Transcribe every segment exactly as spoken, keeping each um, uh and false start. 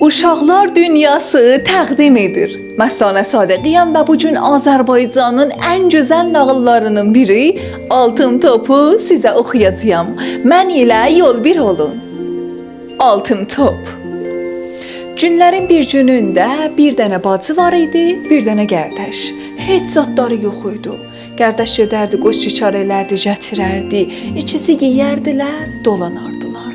اوشاقلار دونیاسی تقدیم ائدیر. مستانه صادقی‌یم و بو گون آذربایجانین ان گؤزل ناغیللارینین بیری آلتین توپو سیزه اوخویاجاغام. من ایله یول بیر اولون. آلتین توپ. گونلرین بیر گونونده بیر دنه باجی وار ایدی، بیر دنه قارداش. هئچ زادلاری یوخ ایدی. قارداش گئدردی، قوز شکار ائلردی، گتیرردی. ایکیسی یئیردیلر، دولاناردیلار.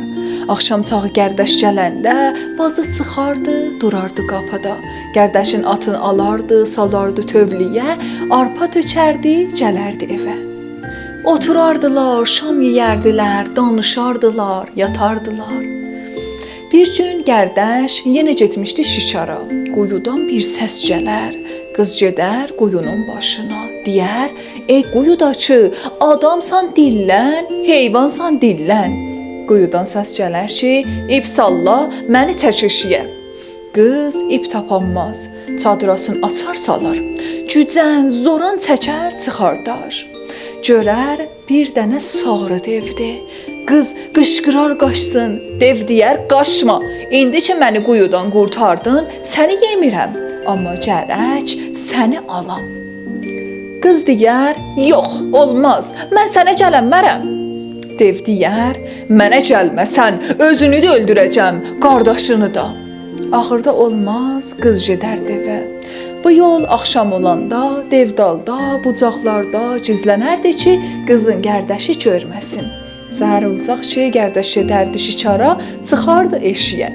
آخشام چاغی قارداش گلنده باجی چیخاردی، دوراردی قاپیدا. قارداشین آتینی آلاردی، سالاردی تؤوله‌یه، آرپا تؤکردی، گلردی ائوه. اوتوراردیلار، شام یئیردیلر، دانیشاردیلار، یاتاردیلار. بیر گون قارداش یئنه گئتمیشدی شکارا. قویودان بیر سس گلر. قیز گئدر قویونون باشینا. دئیر: «ای قویوداکی، آدامسان دیللن، حیوانسان دیللن.» قویودان سس گلر کی: «ایپ ساللا، منی چک ائشیگه.» قیز ایپ تاپانماز. چادراسینی آچار سالار. گوجن، زوران چکر، چیخاردار. گؤرر بیر دنه ساری دئودیر. قیز قیشقیرار قاچسین. دئو دئیر: «قاچما. ایندی کی منی قویودان قورتاردین، سنی یئمیرم. آمما گرک سنی آلام.» قیز دئیر: «یوخ، اولماز. من سنه گلنمرم.» دئو دئیر: «منه گلمه‌سن، اؤزونو ده اؤلدوره‌جم، قارداشینی دا.» آخیردا اولماز، قیز گئدر دئوه. بو یول آخشام اولاندا دئو دالدا، بوجاقلاردا گیزلنردی کی قیزین قارداشی گؤرمه‌سین. سحر اولاجاق کی قارداش گئدردی شکارا، چیخاردی ائشیگه.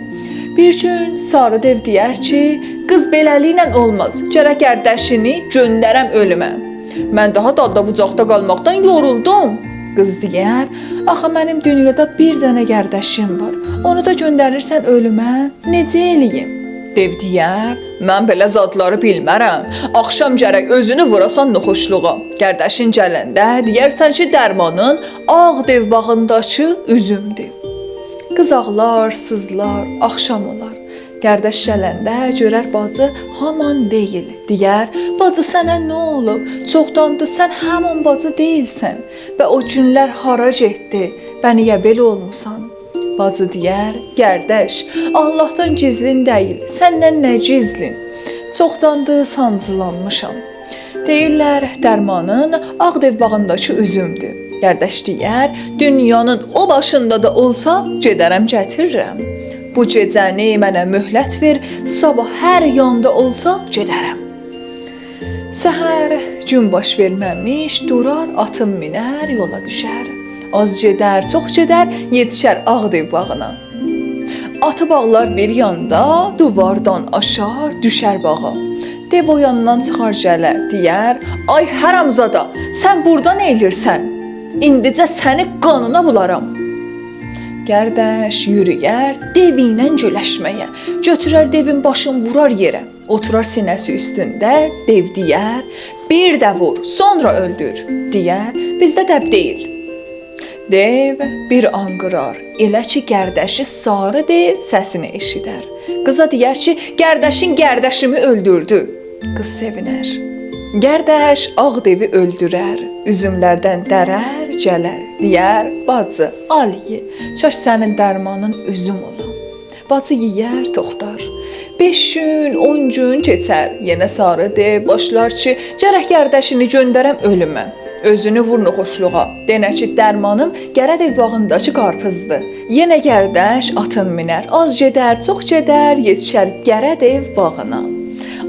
بیر گون ساری دئو دئیر کی: «قیز، بئله‌لیکله اولماز، گرک قارداشینی گؤندرم اؤلومه. من داها دالدا بوجاقدا قالماقدان یورولدوم.» قیز دئیر: «آخی منیم دونیادا بیر دنه قارداشیم وار. اونو دا گؤندریرسن اؤلومه؟ نئجه ائله‌ییم؟» دئو دئیر: «من بئله زادلاری بیلمرم. آخشام گرک اؤزونو ووراسان ناخوشلوغا. قارداشین گلنده دئیرسن کی درمانین آغ دئو باغینداکی اوزومدور.» قیز آغلار، سیزلار، آخشام اولار. قارداش گلنده گؤرر باجی هامان دئییل. دئیر: «باجی، سنه نه اولوب؟ چوخداندیر سن همان باجی دئییلسن. به او گونلر هارا گئتدی؟ به نییه بئله اولموسان؟» باجی دئیر: «قارداش، آللاهدان گیزلین دئییل، سندن نه گیزلین؟ چوخداندیر سانجیلانمیشام. دئییرلر درمانین آغ دئو باغینداکی اوزومدور.» قارداش دئیر: «دونیانین او باشیندا دا اولسا، گئدرم گتیررم. بو گئجه‌نی منه مهلت وئر، صاباح هر یاندا اولسا، گئدرم.» سحر گون باش وئرمه‌میش دورار، آتین مینر، یولا دوشر. آز گئدر، چوخ گئدر، یئتیشر آغ دئو باغینا. آتی باغلار بیر یاندا، دوواردان آشار، دوشر باغا. دئو او یاندان چیخار گلر، دئیر: «آی حرامزادا، سن بوردا نئیلیرسن؟ ایندیجه سنی قانینا بولارام.» قارداش یورویر دئو ایله گؤلشمه‌یه. گؤتورر دئوین باشینی وورار یئره. اوتورار سینه‌سی اوستونده، دئو دئیر: «بیر ده وور، سونرا اؤلدور.» دئیر: «بیزده دب دئییل.» دئو بیر آنقیرار، ائله کی قارداشی ساری دئو سسینی ائشیدر. قیزا دئیر کی: «قارداشین قارداشیمی اؤلدوردو.» قیز سئوینر. قارداش آغ دئوی اؤلدورر، اوزوملردن درر، گلر. دئیر: «باجی، آل یئ، کاش سنین درمانین اوزوم اولا.» باجی یئیر، توختار. بئش گون، اون گون کئچر. یئنه ساری دئو باشلار کی گرک قارداشینی گؤندرم اؤلومه. اؤزونو وور ناخوشلوغا. دئنه کی درمانیم قره دئو باغینداکی قارپیزدیر. یئنه قارداش آتین مینر. آز گئدر، چوخ گئدر، یئتیشر قره دئو باغینا.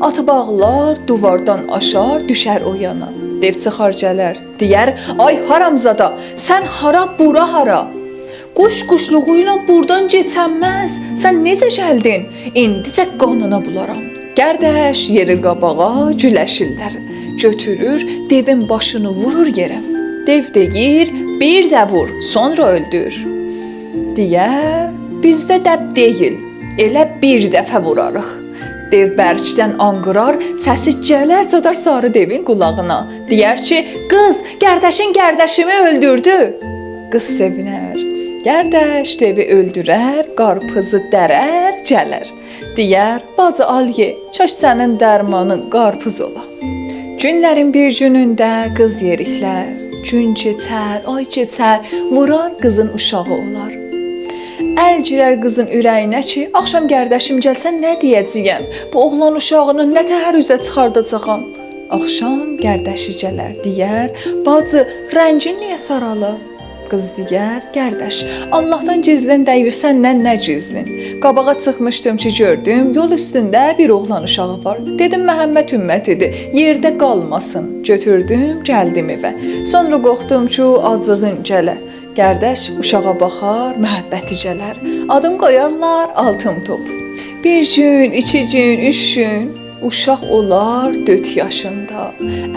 آتی باغلار، دوواردان آشار، دوشر او یانا. دئو چیخار گلر. دئیر: «آی حرامزادا، سن هارا، بورا هارا؟ قوش قوشلوغو ایله بوردان کئچنمز. سن نئجه گلدین؟ ایندیجه قانینا بولارام.» قارداش یئریر قاباغا، گولشیرلر. گؤتورور دئوین باشینی وورور یئره. دئو دئییر: «بیر ده وور، سونرا اؤلدور.» دئیر: «بیزده دب دئییل، ائله بیر دفعه ووراریق.» دئو برکدن آنقیرار، سسی گلر چاتار ساری دئوین قولاغینا. دئیر کی: «قیز، قارداشین قارداشیمی اؤلدوردو.» قیز سئوینر. قارداش دئوی اؤلدورر، قارپیزی درر، گلر. دئیر: «باجی، آل یئ، کاش سنین درمانین قارپیز اولا.» گونلرین بیر گونونده قیز یئریکلر. گون کئچر، آی کئچر، وورار قیزین اوشاغی اولار. ال گیرر قیزین اوره‌یینه کی، آخشام قارداشیم گلسه نه دئیه‌جه‌یم؟ بو اوغلان اوشاغینی نه تهر اوزه چیخارداجاغام؟ آخشام قارداشی گلر، دئیر: «باجی، رنگین نییه سارالیب؟» قیز دئیر: «قارداش، آللاهدان گیزلین دئییر، سندن نه گیزلین؟ قاباغا چیخمیشدیم کی، گؤردوم، یول اوستونده بیر اوغلان اوشاغی وار. دئدیم، محمد امتی‌دیر، یئرده قالماسین. گؤتوردوم، گلدیم ائوه. سونرا قورخدوم کی، آجیغین گله.» قارداش اوشاغا باخار، محبتی گلر. آدین قویارلار آلتین توپ. بیر گون، ایکی گون، اوچ گون، اوشاق اولار دؤرد یاشیندا.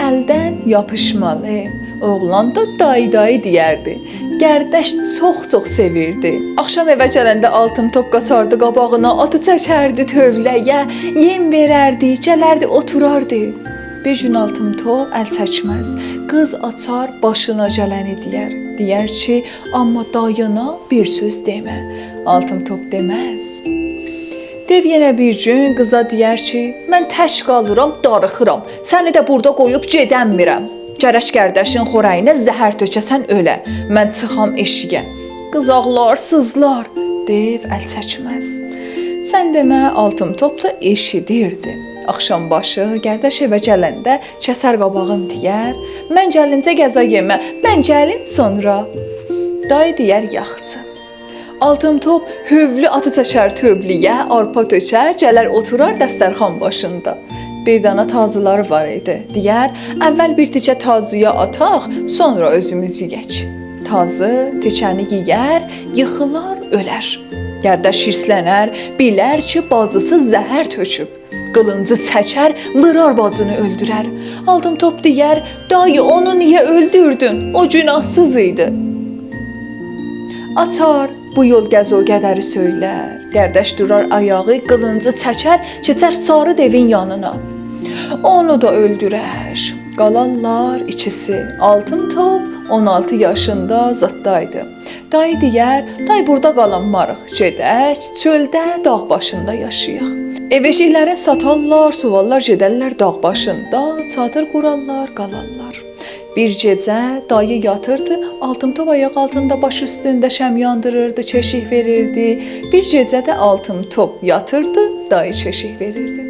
الدن یاپیشمالی. اوغلان دا دایی دایی دئیردی. قارداش چوخ چوخ سئویردی. آخشام ائوه گلنده آلتین توپ قاچاردی قاباغینا، آتی چکردی تؤوله‌یه، یئم وئرردی، گلردی اوتوراردی. بیر گون آلتین توپ ال چکمز. قیز آچار باشینا گلنی دئیر. دئیر کی، آمما دایینا بیر سؤز دئمه. آلتین توپ دئمز. دئو یئنه بیر گون قیزا دئیر کی، من تک قالیرام، داریخیرام. سنی ده بورادا قویوب گئدنمیرم. گرک قارداشین خؤره‌یینه زهر تؤکه‌سن اؤله. من چیخام ائشیگه. قیز آغلار، سیزلار. دئو ال چکمز. سن دئمه، آلتین توپ دا ائشیدیردی. آخشام باشی قارداش ائوه گلنده کسر قاباغین، دئیر: من گلینجه غذا یئمه، من گلیم سونرا. دایی دئیر: یاخشی. آلتین توپ هؤولو آتی چکر تؤوله‌یه، آرپا تؤکر، گلر اوتورار دسترخوان باشیندا. بیر دانا تازیلاری وار ایدی. دئیر: اول بیر تیکه تازییا آتاق، سونرا اؤزوموز یئیک. تازی تیکه‌نی یئیر، ییخیلار، اؤلر. قارداش هیرسلنر، بیلر کی، باجیسی زهر تؤکوب. قیلینجی چکر، وورار باجینی اؤلدورر. آلتین توپ دئیر: دایی، اونو نییه اؤلدوردون؟ او گوناهسیز ایدی. آچار بو یول قضا و قدری سؤیلر. قارداش دورار آیاغی، قیلینجی چکر، کئچر ساری دئوین یانینا. اونو دا اؤلدورر. قالارلار ایکیسی، آلتین توپ اون آلتی یاشیندا زاددایدی. دایی دئیر: دای بورادا قالانماریق، گئدک چؤلده، داغ باشیندا یاشایاق. ائو ائشیکلرین ساتارلار، سووارلار، گئدرلر داغ باشیندا، چادیر قورارلار، قالارلار. بیر گئجه دایی یاتیردی، آلتین توپ آیاق آلتیندا، باش اوستونده شمع یاندیریردی، کئشیک وئریردی. بیر گئجه ده آلتین توپ یاتیردی، دایی کئشیک وئریردی.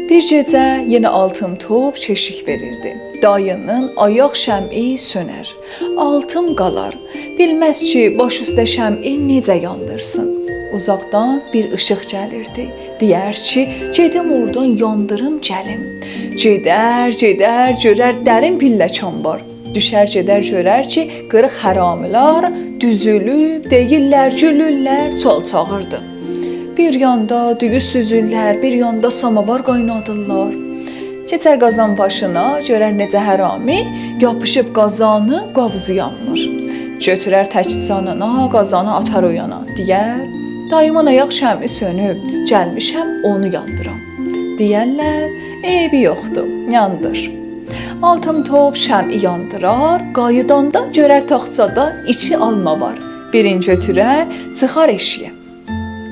بیر گئجه یئنه آلتین توپ کئشیک وئریردی. دایی‌نین آیاق شمعی سؤنر. آلتین قالار. بیلمز کی، باش اوسته شمعی نئجه یاندیرسین. اوزاقدان بیر ایشیق گلیردی. دئیر کی، گئدیم اورادان یاندیریم گلیم. گئدر، گئدر، گؤرر درین پیلله‌کان وار. دوشر گئدر گؤرر کی، قیریق حرامیلار دوزولوب، دئییرلر، گولورلر، چال چاغیردی. بیر یاندا دویو سوزورلر، بیر یاندا ساماوار قاینادیرلار. کئچر قازان باشینا، گؤرر نئجه حرامی یاپیشیب قازانی، قاوزی یانمیر. گؤتورر تک جانینا، قازانی آتار او یانا. دئیر: داییمین آیاق شمعی سؤنوب، گلمیشم اونو یاندیرام. دئیرلر: عیبی یوخدور، یاندیر. آلتین توپ شمعی یاندیرار، قاییداندا گؤرر تاخچادا ایکی آلما وار. بیرین گؤتورر، چیخار ائشیگه.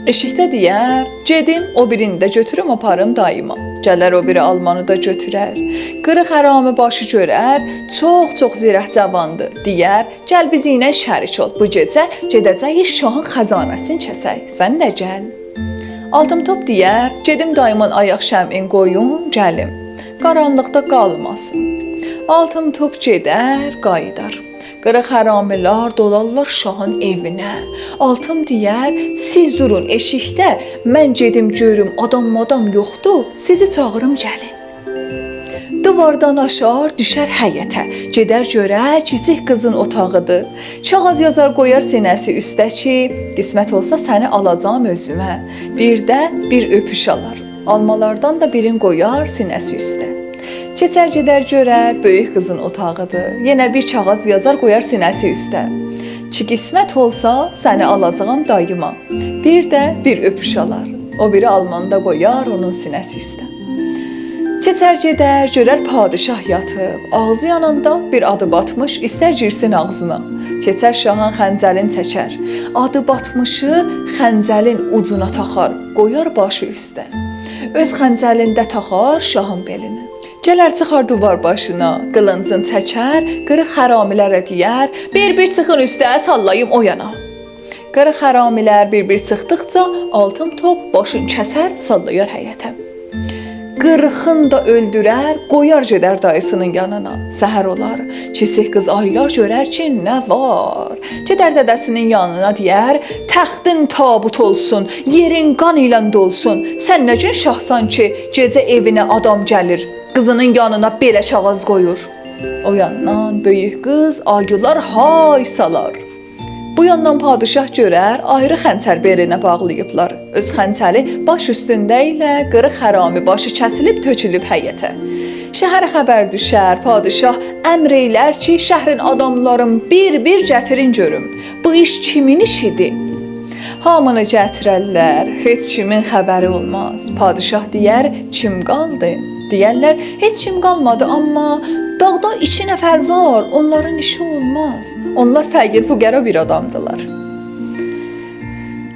ائشیکده دئیر: گئدیم، او بیرینی ده گؤتوروم، آپاریم داییما. گلر او بیری آلمانی دا گؤتورر. قیریق حرامی باشی گؤرر، چوخ-چوخ زیرک جاواندیر. دئیر: گل بیزیمله شریک اول، بو گئجه گئده‌جه‌ییک شاهین خزانه‌سینی کسک. سن ده گل. آلتین توپ دئیر: گئدیم داییمین آیاق شمعین قویوم، گلیم. قارانلیقدا قالماسین. آلتین توپ گئدر، قاییدار. قیریق حرامیلار دولارلار شاهین ائوینه. آلتین دئیر: سیز دورون ائشیکده، من گئدیم گؤروم، آدام-مادام یوخدور، سیزی چاغیریم گلین. دیواردان آشار، دوشر حیطه. گئدر گؤرر، کیچیک قیزین اوتاغیدیر. کاغاذ یازار، قویار سینه‌سی اوسته کی، قسمت اولسا سنی آلاجاغام اؤزومه. بیر ده بیر اؤپوش آلار. آلمالاردان دا بیرین قویار سینه‌سی اوسته. کئچر گئدر گؤرر، بؤیوک قیزین اوتاغیدیر. یئنه بیر کاغاذ یازار، قویار سینه‌سی اوسته. کی قسمت اولسا، سنی آلاجاغام داییما. بیر ده بیر اؤپوش آلار. او بیری آلمانی دا قویار اونون سینه‌سی اوسته. کئچر گئدر، گؤرر پادشاه یاتیب. آغزی یاناندا بیر آدی باتمیش ایستر گیرسین آغزینا. کئچر شاهین خنجرین چکر. آدی باتمیشی خنجرین اوجونا تاخار، قویار باشی اوسته. اؤز خنجرین ده تاخار شاهین بئلینه. گلر چیخار دیوار باشینا، قیلینجین چکر، قیریق حرامیلره دئیر: بیر-بیر چیخین اوسته، ساللاییم او یانا. قیریق حرامی‌لر بیر-بیر چیخدیقجا آلتین توپ باشین کسر، ساللایار حیطه. قیریخین دا اؤلدورر، قویار گئدر داییسی‌نین یانینا. سحر اولار، کیچیک قیز آییلار گؤرر کی، نه وار. گئدر دده‌سی‌نین یانینا دئیر: «تختین تابوت اولسون، یئرین قان ایله دولسون. سن نه گون شاهسان کی، گئجه ائوینه آدام گلیر، قیزی‌نین یانینا بئله کاغاذ قویور؟» او یاندان بؤیوک قیز آییلار، های سالار. بو یاندان پادشاه گؤرر، آیری خنجر بئلینه باغلاییبلار. اؤز خنجری باش اوستونده ایله قیریق حرامی باشی کسیلیب تؤکولوب حیطه. شهره خبر دوشر، پادشاه امر ائیلر کی، شهرین آداملارین بیر-بیر گتیرین گؤروم، بو ایش کیمین ایشی‌دیر؟ هامینی گتیررلر، هئچ کیمین خبری اولماز. پادشاه دئیر: «کیم قالدی؟» دئیرلر: «هئچ کیم قالمادی، آمما داغدا ایکی نفر وار، اونلارین ایشی اولماز. اونلار فقیر فقرا بیر آدامدیلار.»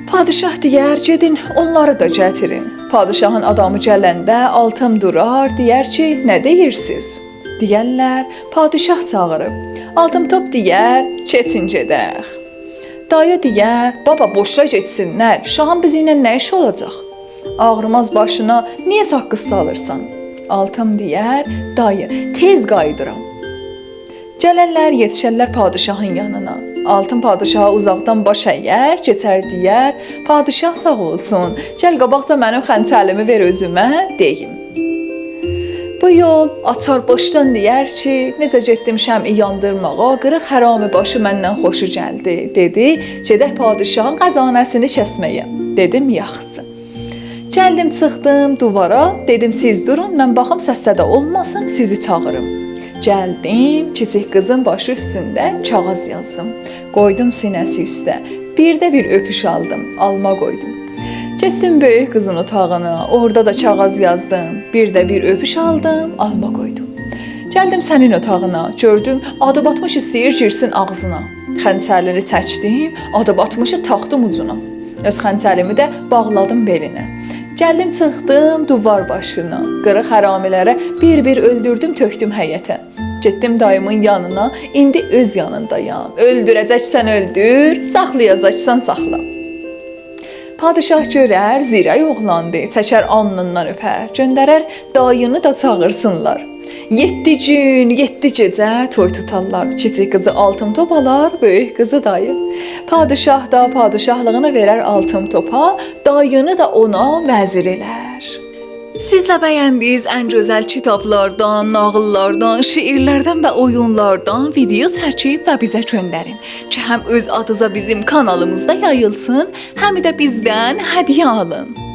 پادشاه دئیر: «گئدین، اونلاری دا گتیرین.» پادشاهین آدامی گلنده آلتین دورار، دئیر کی، «نه دئییرسیز؟» دئیرلر: «پادشاه چاغیریب.» آلتین توپ دئیر: «کئچین گئدک.» دایی دئیر: «بابا، بوشویا گئتسینلر، شاهین بیزیمله نه ایشی اولاجاق؟ آغریماز باشینا نییه ساققیز سالیرسان؟» آلتین دئیر: «دایی، تئز قاییدیرام.» گلرلر، یئتیشرلر پادشاهین یانینا. آلتین پادشاها اوزاقدان باش اگر، کئچر دئیر: «پادشاه ساغ اولسون، گل قاباقجا منیم خنجریمی وئر اؤزومه، دئییم.» بو یول آچار باشدان دئیر کی، نئجه گئتدیم شمعی یاندیرماغا، قیریق حرامی باشی مندن خوشو گلدی، دئدی: «گئدک پادشاهین خزانه‌سینی کسمه‌یه.» دئدیم: «یاخشی.» گلدیم، چیخدیم دووارا، دئدیم: «سیز دورون، من باخیم، سس‌صدا اولماسین، سیزی چاغیریم.» گلدیم، کیچیک قیزین باشی اوستونده کاغاذ یازدیم. قویدوم سینه‌سی اوسته، بیر ده بیر اؤپوش آلدیم، آلما قویدوم. کئچدیم بؤیوک قیزین اوتاغینا، اورادا دا کاغاذ یازدیم، بیر ده بیر اؤپوش آلدیم، آلما قویدوم. گلدیم سنین اوتاغینا، گؤردوم آدی باتمیش ایسته‌ییر گیرسین آغزینا. خنجرینی چکدیم، آدی باتمیشی تاخدیم اوجونا. اؤز خنجریمی ده باغلادیم بئلینه. گلدیم، چیخدیم دووار باشینا. قیریق حرامی‌لری بیر-بیر اؤلدوردوم، تؤکدوم حیطه. گئتدیم داییمین یانینا، ایندی اؤز یانیندایام. اؤلدوره‌جکسن اؤلدور، ساخلایاجاقسان ساخلا. پادشاه گؤرر زیرک اوغلاندی، چکر آلنیندان اؤپر، گؤندرر دایینی دا چاغیرسینلار. یئددی گون، یئددی گئجه توی توتارلار. کیچیک قیزی آلتین توپ آلار، بؤیوک قیزی دایی. پادشاه دا پادشاهلیغینی وئرر آلتین توپا، دایینی دا اونا وزیر ائلر. سیز ده بَیندیز ان گؤزل کیتابلاردان، ناغیللاردان، شعرلردن و اویونلاردان ویدئو چکین و بیزه گؤندرین کی، هم اؤز آدینیزا بیزیم کانالیمیزدا یاییلسین، هم ده بیزدن هدیه آلین.